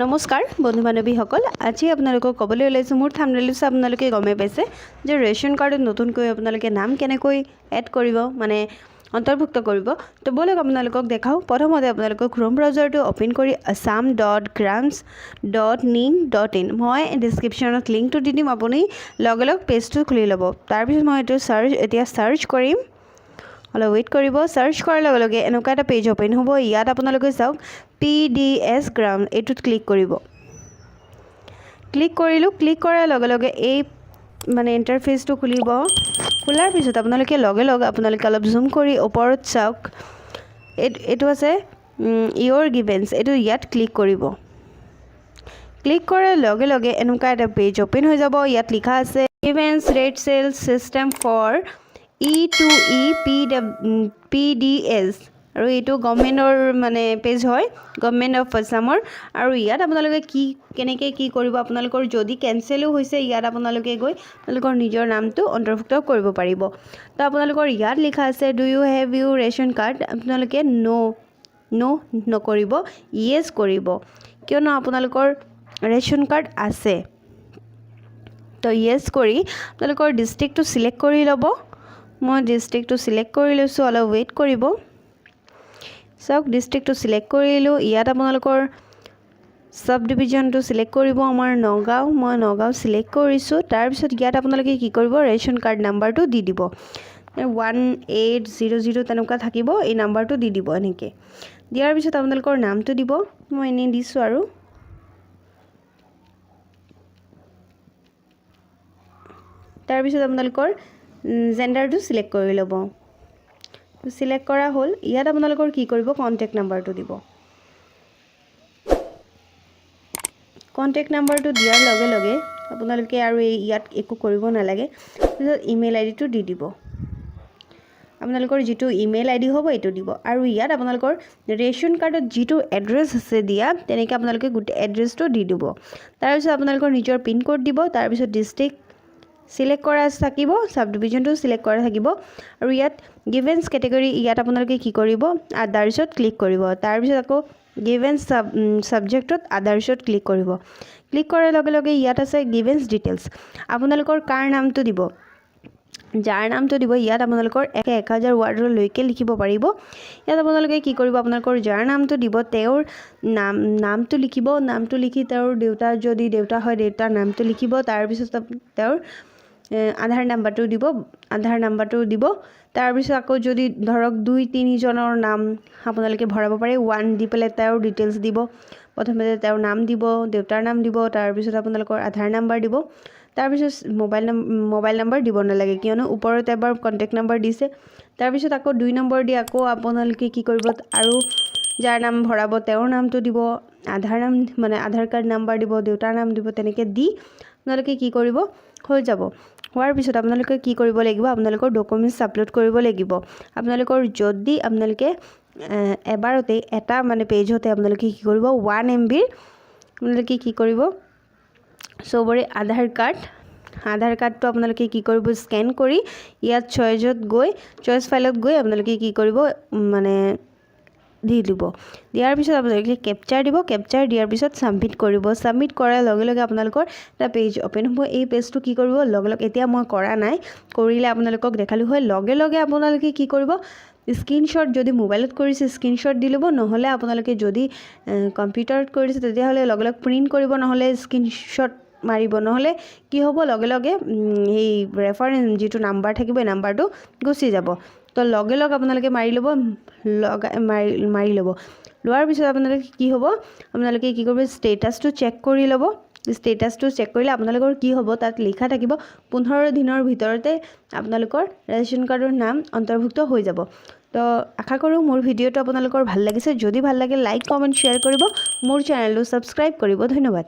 নমস্কাৰ বন্ধু বান্ধৱীসকল, আজি আপোনালোকক ক'বলৈ ওলাইছোঁ, মোৰ থাম্বনেইল চাই আপোনালোকে গমেই পাইছে যে ৰেচন কাৰ্ডত নতুনকৈ আপোনালোকে নাম কেনেকৈ এড কৰিব, মানে অন্তৰ্ভুক্ত কৰিব। তো ব'লক, আপোনালোকক দেখাওঁ। প্ৰথমতে আপোনালোকক ক্ৰ'ম ব্ৰাউজাৰটো অ'পেন কৰি assam.grams.nic.in, মই ডিছক্ৰিপশ্যনত লিংকটো দি দিম, আপুনি লগে লগ পেজটো খুলি ল'ব। তাৰপিছত মই এইটো চাৰ্চ, এতিয়া চাৰ্চ কৰিম, অলপ ৱেইট কৰিব। চাৰ্চ কৰাৰ লগে লগে এনেকুৱা এটা পেজ অ'পেন হ'ব। ইয়াত আপোনালোকে চাওক, পিডিএছ গ্ৰাম, এইটোত ক্লিক কৰিব। ক্লিক কৰিলোঁ। ক্লিক কৰাৰ লগে লগে এই মানে ইণ্টাৰফেচটো খুলিব। খোলাৰ পিছত আপোনালোকে লগে লগে আপোনালোকে অলপ জুম কৰি ওপৰত চাওক, এইটো আছে ইয়ৰ গ্ৰিভেন্স, এইটো ইয়াত ক্লিক কৰিব। ক্লিক কৰাৰ লগে লগে এনেকুৱা এটা পেজ অ'পেন হৈ যাব। ইয়াত লিখা আছে "Grievance redressal system for E to E PDS" আৰু এইটো গভমেণ্টৰ মানে পেজ হয়, গভমেণ্ট অফ আছামৰ। আৰু ইয়াত আপোনালোকে কি কেনেকৈ কি কৰিব, আপোনালোকৰ যদি কেঞ্চেলো হৈছে, ইয়াত আপোনালোকে গৈ আপোনালোকৰ নিজৰ নামটো অন্তৰ্ভুক্ত কৰিব পাৰিব। তো আপোনালোকৰ ইয়াত লিখা আছে, "Do you have your ration card?" আপোনালোকে ন' ন' নকৰিব, য়েছ কৰিব, কিয়নো আপোনালোকৰ ৰেচন কাৰ্ড আছে। তো য়েছ কৰি আপোনালোকৰ ডিষ্ট্ৰিক্টটো চিলেক্ট কৰি ল'ব। মই ডিষ্ট্ৰিক্টটো চিলেক্ট কৰি লৈছোঁ, অলপ ৱেইট কৰিব। চাওক, ডিষ্ট্ৰিক্টটো চিলেক্ট কৰিলোঁ। ইয়াত আপোনালোকৰ ছাব ডিভিজনটো চিলেক্ট কৰিব। আমাৰ নগাঁও, মই নগাঁও চিলেক্ট কৰিছোঁ। তাৰপিছত ইয়াত আপোনালোকে কি কৰিব, ৰেচন কাৰ্ড নাম্বাৰটো দি দিব। 1800 তেনেকুৱা থাকিব, এই নাম্বাৰটো দি দিব। এনেকৈ দিয়াৰ পিছত আপোনালোকৰ নামটো দিব। মই এনেই দিছোঁ। আৰু তাৰপিছত আপোনালোকৰ জেণ্ডাৰটো চিলেক্ট কৰি ল'ব। চিলেক্ট কৰা হ'ল। ইয়াত আপোনালোকৰ কি কৰিব, কণ্টেক্ট নাম্বাৰটো দিব। কণ্টেক্ট নাম্বাৰটো দিয়াৰ লগে লগে আপোনালোকে আৰু এই ইয়াত একো কৰিব নালাগে। তাৰপিছত ইমেইল আই ডিটো দি দিব। আপোনালোকৰ যিটো ইমেইল আই ডি হ'ব, এইটো দিব। আৰু ইয়াত আপোনালোকৰ ৰেচন কাৰ্ডত যিটো এড্ৰেছ আছে দিয়া, তেনেকৈ আপোনালোকে গোটেই এড্ৰেছটো দি দিব। তাৰপিছত আপোনালোকৰ নিজৰ পিনক'ড দিব। তাৰপিছত ডিষ্ট্ৰিক্ট চিলেক্ট কৰা থাকিব, ছাব ডিভিজনটো চিলেক্ট কৰা থাকিব। আৰু ইয়াত গ্ৰিভেন্স কেটেগৰী, ইয়াত আপোনালোকে কি কৰিব, আদাৰ্ছত ক্লিক কৰিব। তাৰপিছত আকৌ গ্ৰিভেন্স ছাবজেক্টত আদাৰ্ছত ক্লিক কৰিব। ক্লিক কৰাৰ লগে লগে ইয়াত আছে গ্ৰিভেন্স ডিটেইলছ। আপোনালোকৰ কাৰ নামটো দিব, যাৰ নামটো দিব, ইয়াত আপোনালোকৰ 1000 ৱাৰ্ডলৈকে লিখিব পাৰিব। ইয়াত আপোনালোকে কি কৰিব, আপোনালোকৰ যাৰ নামটো দিব, তেওঁৰ নামটো লিখিব। নামটো লিখি তেওঁৰ দেউতাৰ, যদি দেউতা হয়, দেউতাৰ নামটো লিখিব। তাৰপিছত তেওঁৰ আধাৰ নাম্বাৰটো দিব, আধাৰ নাম্বাৰটো দিব। তাৰপিছত আকৌ যদি ধৰক দুই তিনিজনৰ নাম আপোনালোকে ভৰাব পাৰে, ওৱান দি পেলাই তেওঁৰ ডিটেইলছ দিব। প্ৰথমতে তেওঁৰ নাম দিব, দেউতাৰ নাম দিব, তাৰপিছত আপোনালোকৰ আধাৰ নাম্বাৰ দিব। তাৰপিছত মোবাইল নাম্বাৰ দিব নালাগে, কিয়নো ওপৰত এবাৰ কণ্টেক্ট নাম্বাৰ দিছে। তাৰপিছত আকৌ 2 নম্বৰ দি আকৌ আপোনালোকে কি কৰিব, আৰু যাৰ নাম ভৰাব তেওঁৰ নামটো দিব, আধাৰ নাম মানে আধাৰ কাৰ্ড নাম্বাৰ দিব, দেউতাৰ নাম দিব। তেনেকৈ দি আপোনালোকে কি কৰিব, হৈ যাব। হোৱাৰ পিছত আপোনালোকে কি কৰিব লাগিব, আপোনালোকৰ ডকুমেণ্টছ আপলোড কৰিব লাগিব। আপোনালোকৰ যদি আপোনালোকে এবাৰতেই এটা মানে পেজতে আপোনালোকে কি কৰিব, 1 MBৰ আপোনালোকে কি কৰিব, চবৰে আধাৰ কাৰ্ডটো আপোনালোকে কি কৰিব, স্কেন কৰি ইয়াত চইজত গৈ, চইচ ফাইলত গৈ আপোনালোকে কি কৰিব, মানে দি দিব। দিয়াৰ পিছত আপোনালোকে কেপচাৰ দিব। কেপচাৰ দিয়াৰ পিছত ছাবমিট কৰিব। ছাবমিট কৰাৰ লগে লগে আপোনালোকৰ এটা পেজ অ'পেন হ'ব। এই পেজটো কি কৰিব, লগে লগে, এতিয়া মই কৰা নাই, কৰিলে আপোনালোকক দেখালোঁ হয়। লগে লগে আপোনালোকে কি কৰিব, স্ক্ৰীনশ্বট, যদি মোবাইলত কৰিছে স্ক্ৰীনশ্বট দি ল'ব, নহ'লে আপোনালোকে যদি কম্পিউটাৰত কৰিছে তেতিয়াহ'লে লগে লগে প্ৰিণ্ট কৰিব, নহ'লে স্ক্ৰীনশ্বট মাৰিব। নহ'লে কি হ'ব, লগে লগে সেই ৰেফাৰেঞ্চ যিটো নাম্বাৰ থাকিব, এই নাম্বাৰটো গুচি যাব। তো লগে লগে আপোনালোকে মাৰি ল'ব, লগাই মাৰি মাৰি ল'ব। লোৱাৰ পিছত আপোনালোকে কি হ'ব, আপোনালোকে কি কৰিব, ষ্টেটাছটো চেক কৰি ল'ব। ষ্টেটাছটো চেক কৰিলে আপোনালোকৰ কি হ'ব, তাত লিখা থাকিব 15 দিনৰ ভিতৰতে আপোনালোকৰ ৰেচন কাৰ্ডৰ নাম অন্তৰ্ভুক্ত হৈ যাব। তো আশা কৰোঁ মোৰ ভিডিঅ'টো আপোনালোকৰ ভাল লাগিছে। যদি ভাল লাগে, লাইক, কমেণ্ট, শ্বেয়াৰ কৰিব, মোৰ চেনেলটো ছাবস্ক্ৰাইব কৰিব। ধন্যবাদ।